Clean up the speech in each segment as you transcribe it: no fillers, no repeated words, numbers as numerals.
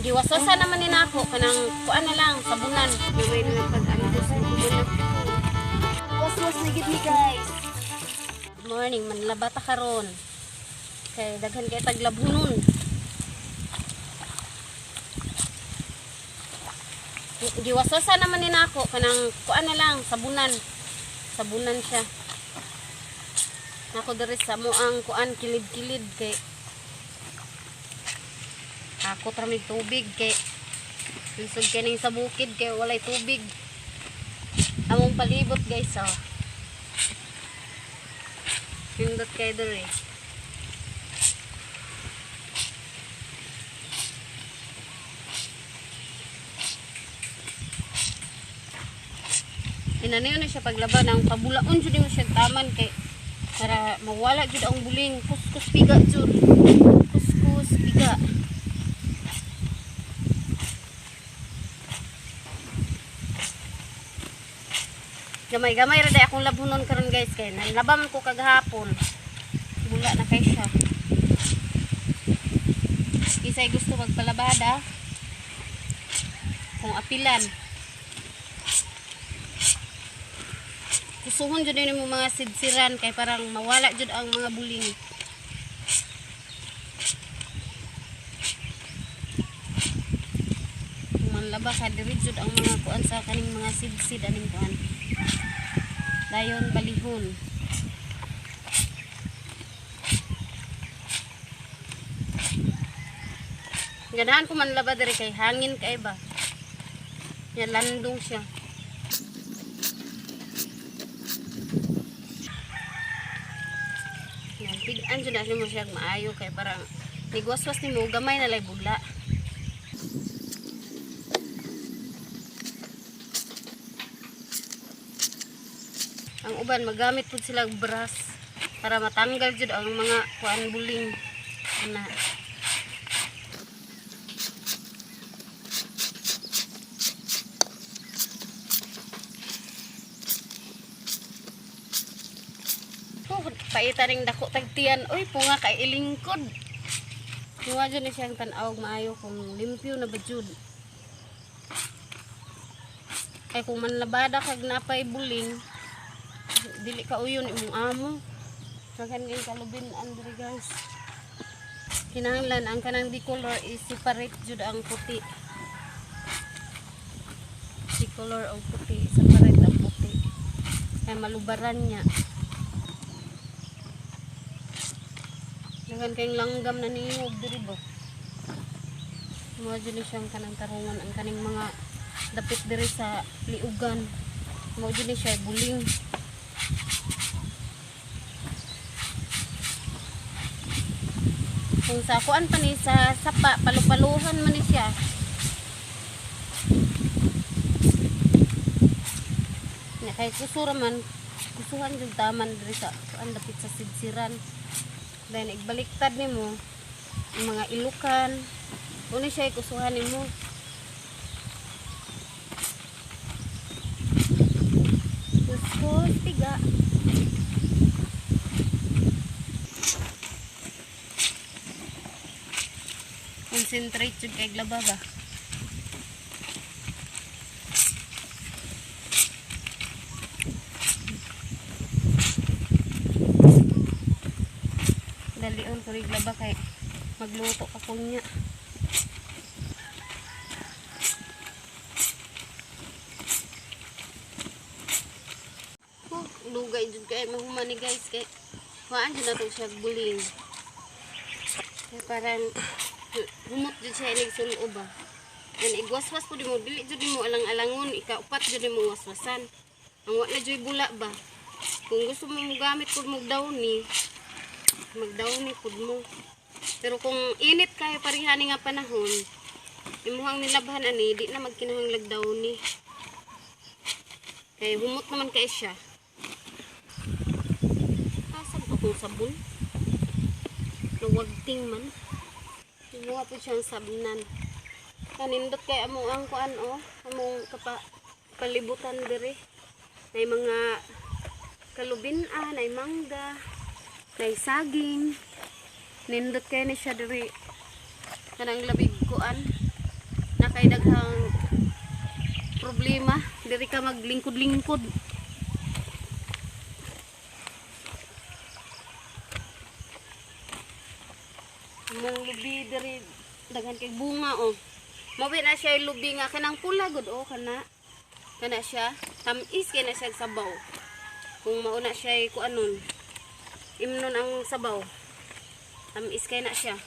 Giwaswasan naman ni nako kanang kuan na lang sabunan. Gamay na lang pag-antos ko na. Waswas na gid ni, guys. Good morning, manlaba ta karon. Kay daghan kay taglabhunon. Giwaswasan naman ni nako kanang kuan na lang sabunan. Sabunan siya. Nako diri sa mo ang kuan kilid-kilid kay ako tramig tubig kay lisod kay ning sa bukid kay walay tubig. Among palibot, guys, oh. Pindot kay diri. Inanayon na siya paglaba ng pabulaon jud nimo siya taman kay para mawala jud ang buling, kuskus piga jud. Kuskus piga. Gamay-gamay ra day akong labunon karon, guys, kay nanlaba man ko kagahapon. Bula na kay siya. Kisay gusto magpalabada kung apilan. Kusuhon jud nimo mga sidsiran kay parang mawala jud ang mga buling. Kung manlaba ka diri jud ang mga kuan sa kaning mga sidsid aning kuan. Dayon balihon. Ganahan ko manlaba diri kay hangin kay ba. Ya landong siya. Yan, pigan jud na mo siya maayo kay parang nigwaswas nimo gamay na lay bula. Ang uban magamit pud sila og brush para matanggal jud ang mga kuan buling ana. Oh, paita ring dako tagtiyan. Uy, punga kay ilingkod. Niwa jud ni siyang tan-awg maayo kung limpyo na ba jud. Kay kung manlabada kag napay buling, dili ka uyon imong amo. Daghan kay kalubin andre, guys. Kinahanglan ang kanang di color is separate jud ang puti. Di color og puti, separate ang puti. Kay malubaran niya. Daghan kayong langgam na niyog diri ba. Mo jud ni siyang kanang tarungan ang kaning mga dapit diri sa liugan. Mo jud ni siya buling. Kung sa kuan pa ni sa sapa, palupaluhan man ni siya. Nya kay kusura man, kusuhan jud taman diri sa kuan dapit sa sidsiran. Then igbaliktad nimo ang mga ilukan. Uno siya kusuhan nimo. Kuskus tiga. Concentrate jud kay glaba ba. Dalion ko rin glaba kay magluto ka kunya. Oh, lugay jud kay mahuman ni, guys, kay kuan jud nato siya buling. Kay parang humot jud siya inig sulo ba. And igwaswas po di mo, dili jud mo alang-alangon, ikaupat jud mo waswasan. Ang wa na jud bula ba. Kung gusto mo mogamit pud mo downy, mag-downy pud mo. Pero kung init kayo parihani nga panahon, imuhang nilabhan ani, di na magkinahanglag downy. Kay humot naman kay siya. Asa ba akong sabon? Nawagting man. Imuha po siyang sabnan. Kanindot kay among ang kuan oh, among kapa palibutan dire. Nay mga kalubin-an, nay mangga, nay saging. Nindot kay ni siya diri. Kanang labig kuan. kay daghang problema. Diri ka maglingkod-lingkod. Among lubi diri daghan kay bunga oh. Mobi na siya yung lubi nga kanang pula gud oh kana. Kana siya tamis kay na siya sabaw. Kung mauna siya kuanon. Imnon ang sabaw. Tamis kay na siya.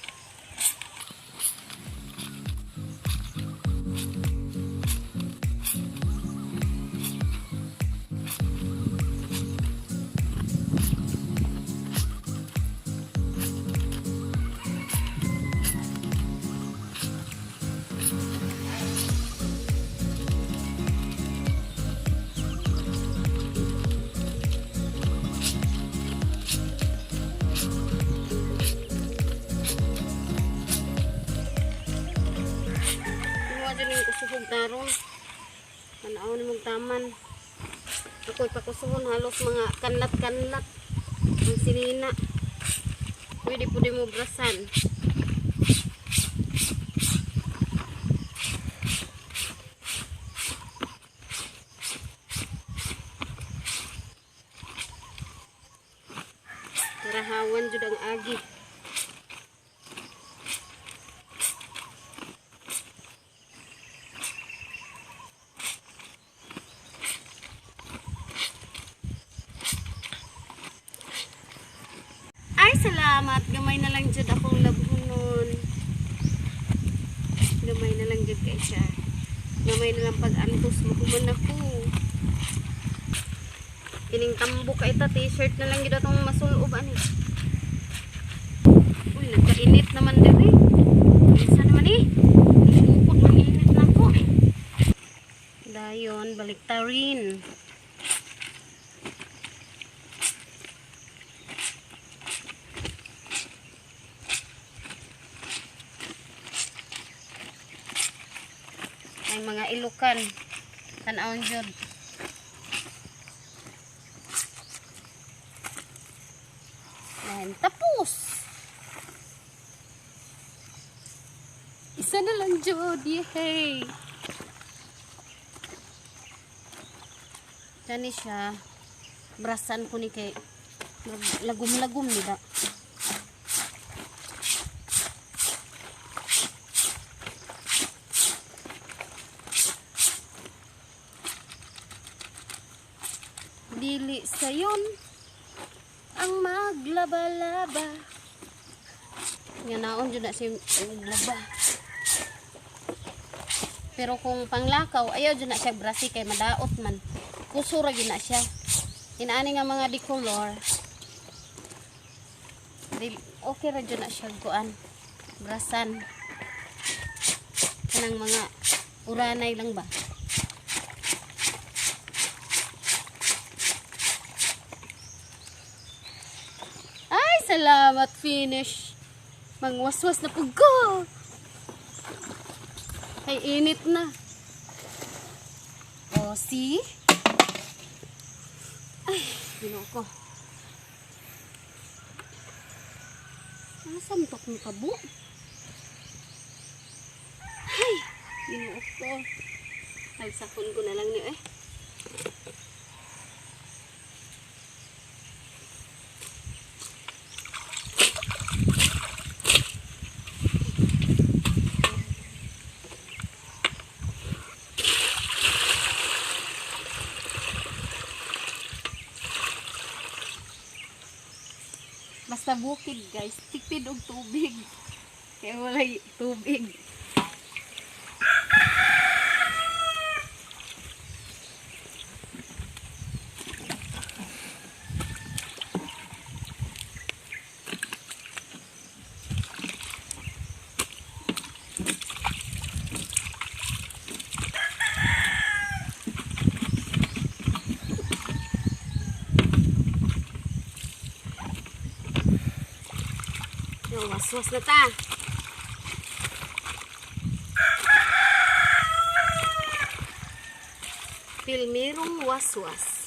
Imuha dyan yung kusuhog tarong. Tanaw ni mong taman. Ako'y pakusuhon halos mga kanlat-kanlat. Ang sinina. Pwede po di mo brasan. Karahawan jud ang agi. Ay, salamat. Gamay na lang jud akong labhunon. Gamay na lang jud kay siya. Gamay na lang pag-antos mo human ako. Kining tambo kay ta t-shirt na lang gid atong masulob ani. Uy, nagkainit naman diri. Isa naman eh. Bukod mang init na ko. Dayon, baliktarin. Ay mga ilukan. Tan-awon jud. Ayan, tapos. Isa na lang jud. Yay! Kani siya. Brasan ko ni kay lagum-lagum ni da. Dili sayon ang maglaba-laba. Nga naon jud na siya maglaba. Pero kung panglakaw, ayaw jud na siya brasi kay madaot man. Kusura gyud na siya. Inaani nga mga di color. Okay ra jud na siya kuan. Brasan. Kanang mga uranay lang ba? Ay, salamat, finish. Mangwaswas na pug ko. Ay, init na. Oh, see? Ay, ginoo ko. Ang samtok mo kabo. Ay, ginoo ko. Nagsakon ko na lang niyo eh. Basta bukid guys, tipid og tubig. Kaya walay tubig. Yo, waswas na ta. Pilmirong waswas.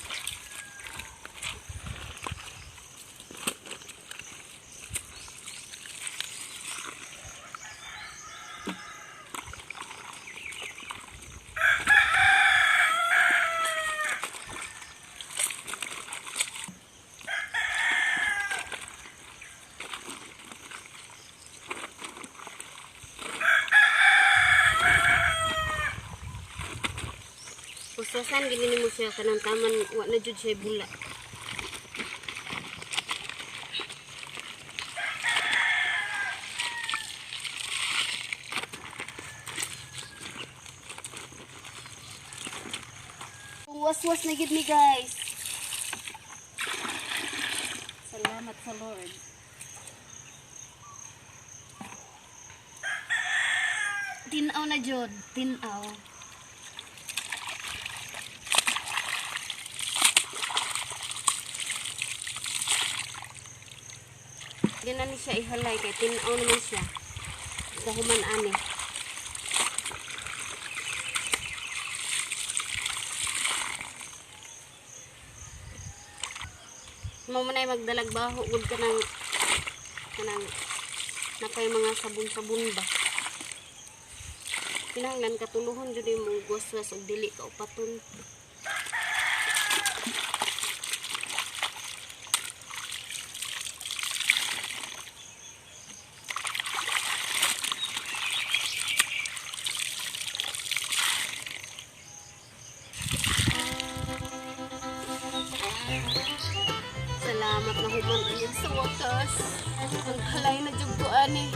Waswasan gini nimo siya kanang taman wa na jud siya bula. Waswas na gid ni, guys. Salamat sa Lord. Tinaw na jud, tinaw. Di na ni siya ihalay kay tinaw naman siya. Sa human ani. Mo man ay magdalag baho gud kanang kanang napay mga sabon-sabon ba. Kinahanglan katuluhon jud mo waswas og dili ka upaton. Salamat na human ayun sa wakas. Ang halay na jud ko ani.